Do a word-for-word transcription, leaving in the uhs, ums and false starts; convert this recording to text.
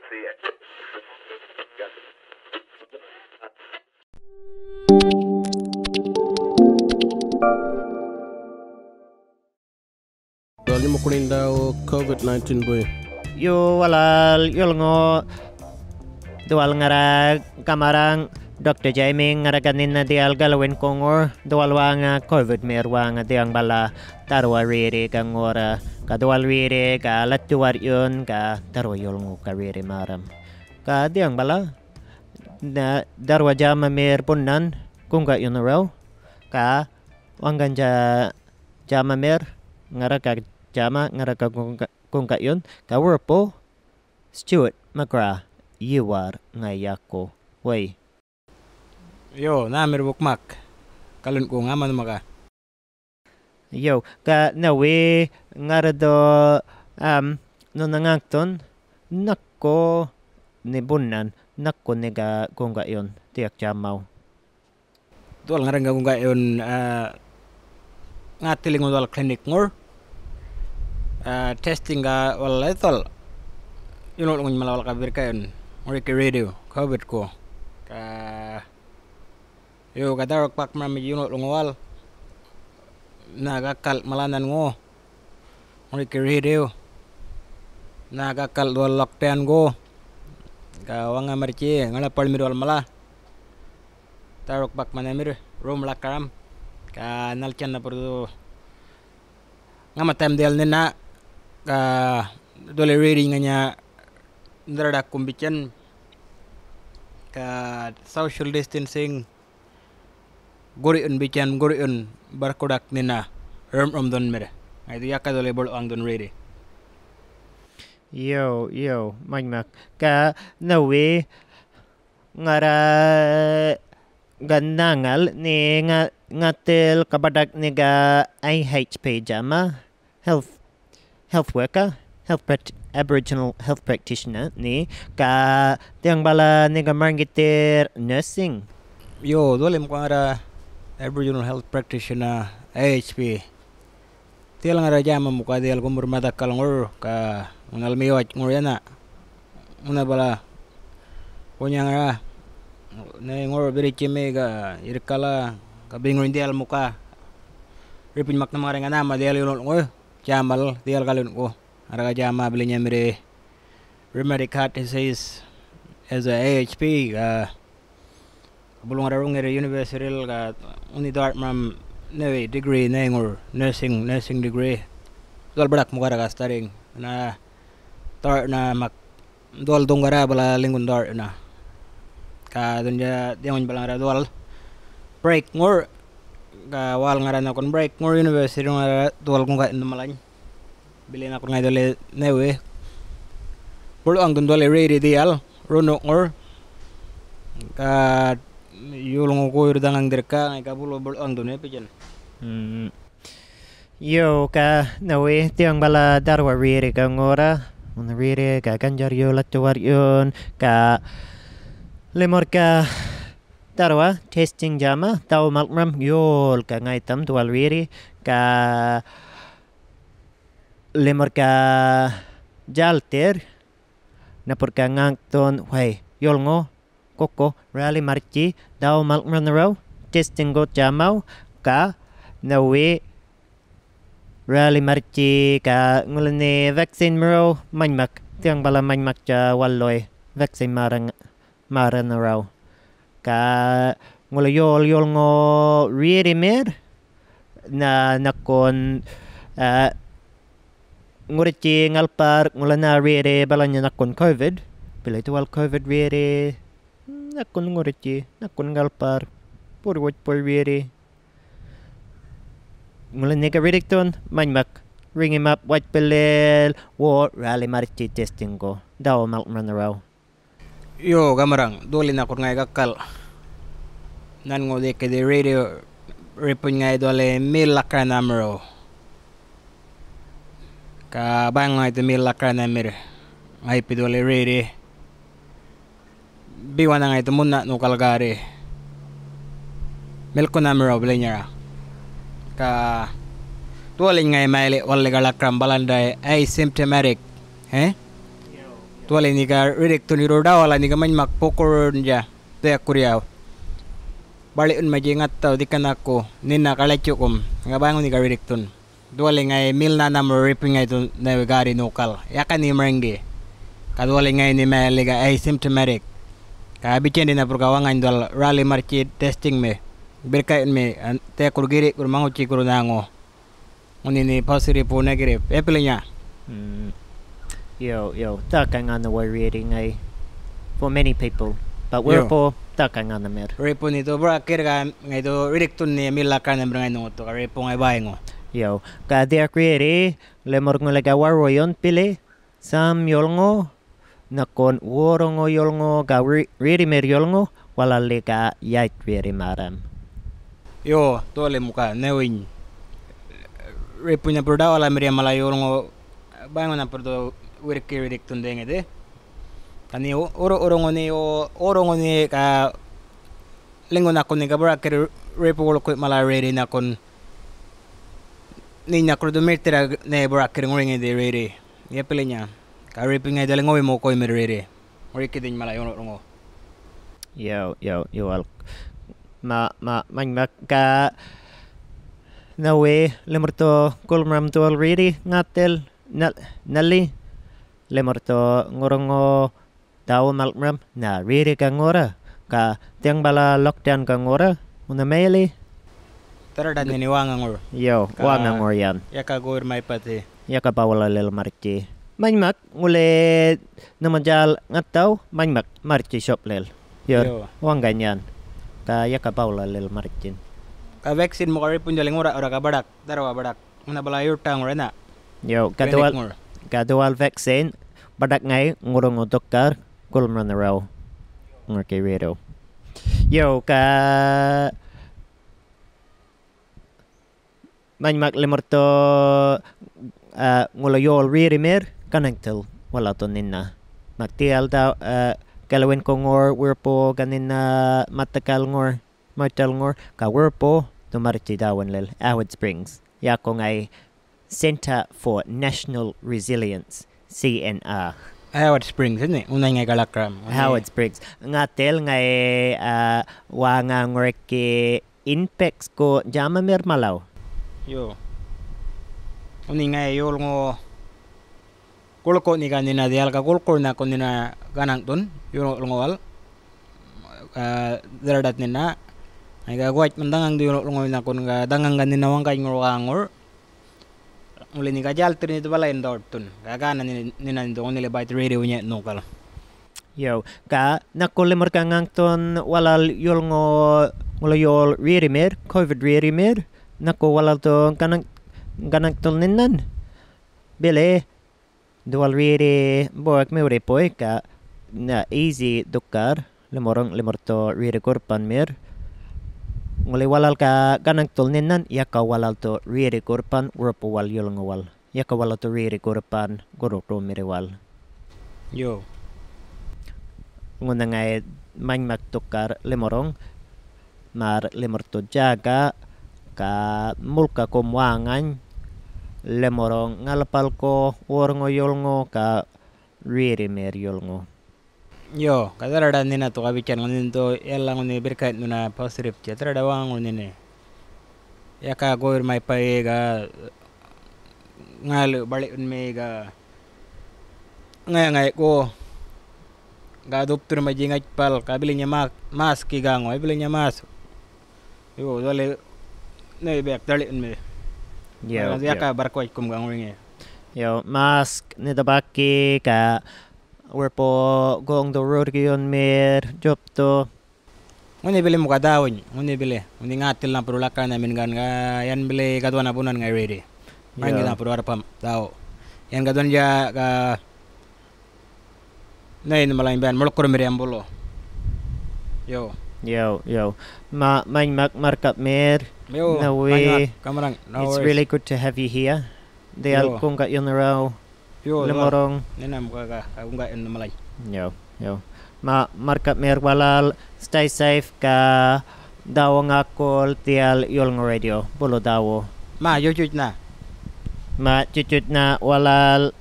Dhuwal nyi mukurŋindaw covid nineteen buy. Yo, walal yulŋu. Dhuwal ŋarra gamaraŋ, Doctor Jaiming ŋarra ga nhinna dhiyal galwin guŋur, dhuwal wäŋa covid mir wäŋa dhiyaŋ bala dharrwa riri ga ŋurra, ga dhuwal riri ga latjuwarr'yun ga dharrwa yulŋu ga riri märram. Ga dhiyaŋ bala, na dharrwa djäma mir bunan guŋga'yunaraw, ga waŋganydja djäma mir, ŋarra ga djäma, ŋarra ga guŋga-, guŋga'yun, ga wurpu, Stuart McGrath, Yuwar ŋay yaku. Way. Yo, nhämir buk mak, galwin guŋ amanmaka. Yo, ga nawi ŋarra dhu, am, nhuna ŋäŋthun, nhakku nhi bunan, nhakku nhi ga guŋga'yun, dhiyak djämaw. Dhuwal ŋarraŋga guŋga'yun, ah, ŋäthiliŋu dhuwal clinic ŋur, ah, testing ga walal ithal. Yulŋuwuḻŋuny mala walal ga birrka'yun, ŋuriki riri, covid ku. Ga, yo, ga dharuk bak maram yulŋuwuḻŋu wal. Na gakkal mala nhanŋu. Ŋuriki riri. Na gakkal dhuwal lockdown gu. Ga waŋa marrtji, ŋaḻapaḻmirr wal mala. Dharuk bak manamir, rum lakaram. Ga nhaltjan na burdu ŋamathaym dhiyal nhinna, ga dhuli riri ŋanya nharraḏakum bitjan, ga social distancing, gurri'yun bitjan, gurri'yun barrkuḏak nhinna, rum-rumdhunmir. Ŋaythu yaka dhuli bulwaŋdhun riri. Yo, yo, manymak. Ga nawi ŋarra ga nhäŋal nhi ŋa-, ŋathil ga baḏak nhi ga A H P djäma, health, health worker, health pract-, Aboriginal health practitioner nhi, ga dhiyaŋ bala nhi ga marŋgithirr nursing. Yo, dhulim ga ŋarra Aboriginal health practitioner, A H P. Dhiyal ŋarra djäma muka dhiyal gumurr madhakal ŋur, ga ŋunhal miwatj ŋur yana. Ŋunha bala gunyaŋara, nhe ŋur birritjimi ga yirrkala, ga beŋuruny dhiyal muka. Rripuny mak nhuma ŋarra ŋanhama dhiyal yulŋuwuḻŋuy, djämal dhiyal galwin'ku. Ŋarra ga djäma bilinyamirri rheumatic heart disease as a A H P, ga bulu ŋarra roŋirri university-l, ga ŋunhi dhawaṯmaram nhewi degree nheŋur, nursing, nursing degree. Dhuwal baḏak mukarra ga starring. Na dhawaṯna mak dhuwal dhuŋgarra bala ḻinygun dhawaṯna. Ga dhunja dhiyaŋuny bala ŋarra dhuwal break ŋur, ga wal ŋarra nhakun break ŋur university ŋarra dhuwal guŋga'yun malany. Bili nhakun ŋayi dhuli nhewi bulwaŋdhun dhuli riri dhiyal, runu'ŋur, ga yolŋu guyurr dhaŋaŋdhirrka, ŋayi ga bulu bulwaŋdhun, eh, bitjan. Hmm. Yo, ga nhewi dhiyaŋ bala dharrwa riri ga ŋurra, ŋunhi riri ga ganydjarryu latjuwarr'yun, ga limurr ga dharrwa testing djäma, dhaw-malŋmaram yol ga ŋaytham dhuwal riri, ga limurr ga djälthirr, napurr ga ŋäŋthun, way, yolŋu, kuku, rally marrtji, dhaw-malŋmaranharaw, testing-gu djämaw, ga nhewi rally marrtji, ga ŋula nhe vaccine-maraw manymak, dhiyaŋ bala manymakdja waluy vaccine märra-, märranharaw. Ga ŋula yol yolŋu riri mirr, na nhakun, ah, ŋurrtji ŋalparr, ŋula nhä riri balanya nhakun covid, bili dhuwal covid riri, nhakun ŋurrtji, nhakun ŋalparr, burr-wutjpuy riri. Ŋula nhe ga rirrikthun manymak, riŋimap watjpilil, wo, rally marrtji testing-gu, dhaw-malŋmaranharaw. Yo, gamarraŋ, dhuli nhakun ŋayi gakkal. Nhanŋu dhikidhi riri, rripuny ŋayi dhuli mel lakaranhamiru. Ga bäyŋu ŋayi dhu mel lakaranhamirr, ŋayipi dhuli riri. Biwana ŋayi dhu munhanu galgarri. Milkunhamiraw bilinyara. Ga dhuwaliny ŋayi mayli' walli ga lakaram balanday asymptomatic, eh? Dhuwaliny ga rirrikthun yurru ḏawala nyi ga manymak bukurrnydja dhiyakurryaw. Baḻiwun madji ŋathaw dhikanhaku nina ga ḻatjukum, ga bäyŋu nyi ga rirrikthun. Dhuwaliny ŋayi milnanham ripuny ŋayi dhu-, nhawi gärri nhokal, yaka nyi marŋgi. Ga dhuwaliny ŋayi nyi mayali ga asymptomatic. Ga bitjandi nhapurr ga waŋany dhuwal rali marrtji testingmi, birrka'yunmi, an-, dhiyakurr girri'kurr maŋutjikurr nhäŋu. Ŋunhi nyi positive or negative, yapilinya. Mm. Yo, yo, dhäkay ŋanha way riri ŋayi for many people, but we're Yo. poor, dhäkay ŋanhamir. Ripu nyi dhu burakirr ga ŋayi dhu rirrikthun nyi mila karnhamir ŋayi ŋuthu ga ripu ŋayi bäyŋu. Yo, ga dhiyak riri, limurr ŋuli ga warwuyun bili, sam yulŋu, nhakun wurruŋu yulŋu ga ri-, ririmir yulŋu, walal ga yätj riri märram. Yo, dhuwaliny muka, nhawiny. Ripuny nhapurr ḏawalamir yamala yulŋu, bäyŋu nhapurr dhu wirrki rirrikthun dhëŋi dhi. Ga nyi u-, urru-, urruŋu nyi u-, urruŋu nyi ga ḻinygu nhakun nyi ga burakirr ripu guḻkuy mala riri nhakun nyi nyakurr dhu mirithirra nyi burakirr ŋuriŋi dhi riri. Yapilinya. Ga ripuny ŋayi dhali ŋuwimu guymir riri. Ŋurikidhiny mala yurruŋu. Yo, yo, yo, wal. Ma, ma, manymak ga nhawi limurr dhu gulmaram dhuwal riri ŋathil, nal-, nali. Limurr dhu ŋurruŋu dhawu malkmaram, na riri ga ŋurra, ga dhiyaŋ bala lockdown ga ŋurra, ŋunha mayali. Dharraḏa nyi waŋaŋur. Yo, Ga waŋaŋur yan. Yaka guwirr maypathi. Yaka bawala lil marrtji. Manymak, ŋuli nhuma djäl ŋathaw, manymak, marrtji shuplil. Yo. Yo, waŋgany yan. Ga yaka bawala lil marrtjin. Ga vaccine muka ripuny dhali ŋurra, ŋurra ga baḏak, dharrwa baḏak. Ŋunha bala yurrtaŋur ena. Yo, ga dhuwal, Klinikŋur. ga dhuwal vaccine, baḏak ŋayi ŋurruŋu dhukar, gulmranharaw. Ŋurki riru. Yo, ga manymak limurr dhu, ah, ŋula yol ririmir, ganaŋthil wala dhu nina. Mak dhiyal dha, ah, galwinku ŋur, wirpu ga nina, mathakal ŋur, Martal ŋur, ga wirpu, dhu marrtji dhawun lil, Howard Springs. Yaku ŋayi Centre for National Resilience, C N R. Howard Springs, isn't it? Ŋunhany ŋayi ga ḻakram. Ŋunhi- Howard Springs. Ŋathil ŋayi, ah, waŋa ŋuriki Inpex-ku djämamir malaw. Yo. Ŋunhi ŋayi yolŋu Guḻkuny ga nina dhiyal ga guḻkurna gun nina ganaŋ'thun yolŋuwal, ah, dharraḏat nina. Ŋayi ga guwatjman dhaŋaŋ dhu yolŋuwuynha gun ga dhaŋaŋ ga nina waŋganyŋur wäŋur. Ŋuli nyi ga djälthirr nyi dhu balayin dhawuṯthun. Ga gäna nina, nina nyi dhu ŋunhili bayt rerriwuny nhukal. Yo, ga nhaku limurr ga ŋaŋ'thun walal yolŋu ŋula yol rerrimir, covid rerrimir, nhaku walal dhu ganaŋ-, ganaŋ'thul ninan. Bili, dhuwal rerri buwak miwrri puy ga na easy dhukar, limurruŋ limurr dhu rerri gurrpanmir. Ŋuli walal ga ganaŋ'thul ninan, yaka walal dhu rerri gurrpan wurrupuwal yulŋuwal. Yaka walal dhu rerri gurrpan gurrukumirriwal. Yo. Ŋunha ŋayi manymak dhukar limurruŋ, märr limurr dhu djäga, ga mulka gum wäŋany, limurruŋ ŋalpalku wurrŋu yulŋu, ga rerrimir yulŋu. Yo, ga dharraḏa nina dhu ga bitjan ŋunhi dhu yala ŋunhi birrkay'nhuna positive-tja, dharraḏa wäŋur nini. Yaka guwirr maypayi ga ŋalu baḻiwunmi ga ŋaya ŋayi gu ga dhupthurr madji ŋatjpal ga bilinya ma-, maski gaŋu, bilinya mas. Yo, dhali nhayi biyak dhaḻiwunmi. Yo, yaka yo. Barrkuwatjkum ga ŋuriŋi. Yo, mask nidha baki ga wurrpu goŋdhu rurrgiyunmir djupthu. Ŋunhi bili muka dhäwuny, ŋunhi bili, ŋunhi ŋäthil nhapurru ḻakarnhamin gan ga yan bili gadhuwana bunan ŋayi rerri. Yo. Marŋgi nhapurru warrpam dhäwu. Yan gadhuwandja ga nhayi malany biyan muḻkurrmirr yan bulu. Yo. Yo, yo. Ma-, manymak marrkapmir. Yo, nawi. Manymak, kamaraŋ, no worries. It's really good to have you here. Dhiyal guŋga'yunharaw. Yo, limurruŋ. Ninam ga, ga, ga guŋga'yun malany. Yo, yo. Ma-, marrkapmir walal, stay safe, ga dhäwu ŋakul dhiyal Yolŋu Radio. Bulu dhäwu. Ma, yutjutjna. Ma, yutjutjna walal,